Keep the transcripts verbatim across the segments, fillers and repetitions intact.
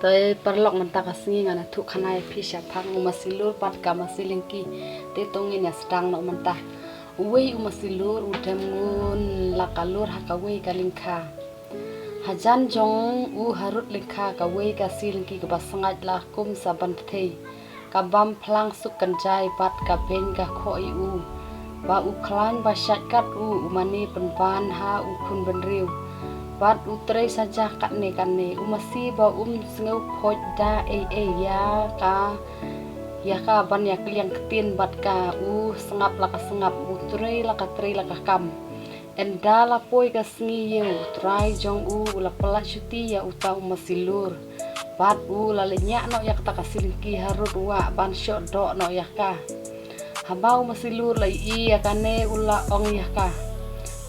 Te paralok, mynta ka sngi ngan ïathuh khana ïa phi shaphang u masi lur bad ka masi lyngki. Te to ngin ïa sdang noh mynta. Uwei u masi lur u dem ngun la ka lur ha kawei ka lyngkha. Hajan jong u harud lyngkha kawei ka si lyngki kaba sngaid la kum sa ban pthei. Ka bam phlang suk kynjai bad ka beiñ ka khoh ïa u. Ba u khlaiñ ba shait kat u, u mane pynban ha u khun bynriew. Bad u trei saja katne katne, u masi ba um sngew phoit da ei ei ïa ka, ïa ka ban ïa kylliang ktien bad ka, u sngap la ka sngap, u trei la ka trei la ka kam. Ynda la poi ka sngi ïew, u trai jong u u la pyllait shuti ïa uta u masi lur. Bad u la leit ñiah noh ïa kata ka si lyngki harud wah ban shoh doh noh ïa ka. Haba u masi lur la ïohi ïa kane u la ong ïa ka,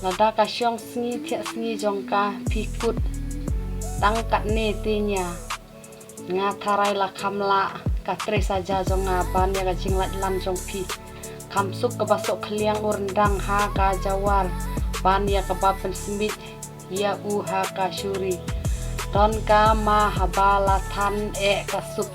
lada ka shong sngi thiah sngi jong ka phi kut tang katne te ñia. Nga tharai la kham lah, ka trei saja jong nga ban ïa ka jinglait lan jong phi. Kham suk kaba soh khliang u ryndang ha ka jawar ban ïa kaba pynsmit ïa u ha ka shuri. Don ka ma haba la than eh ka suk.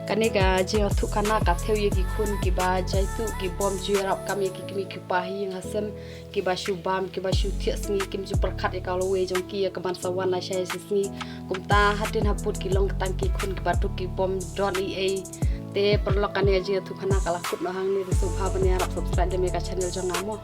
Kane ka jingïathuh khana ka thew ïa ki khun kiba jaituh, ki bym ju ïarap kam ïa ki kmie ki kpa ha ïing ha sem, kiba shu bam, kiba shu thiah sngi, kim ju pyrkhat ïa ka lawei jong ki ïa ka ban sa wan lashai shi sngi. Kumta hadien hapdeng ki long tang ki khun kiba duk, ki bym don ei ei. Te paralok, kane ka jingïathuh khana ka la kut noh hangne, te sngewbha ban ïarap subscribe lem ïa ka channel jong nga mo.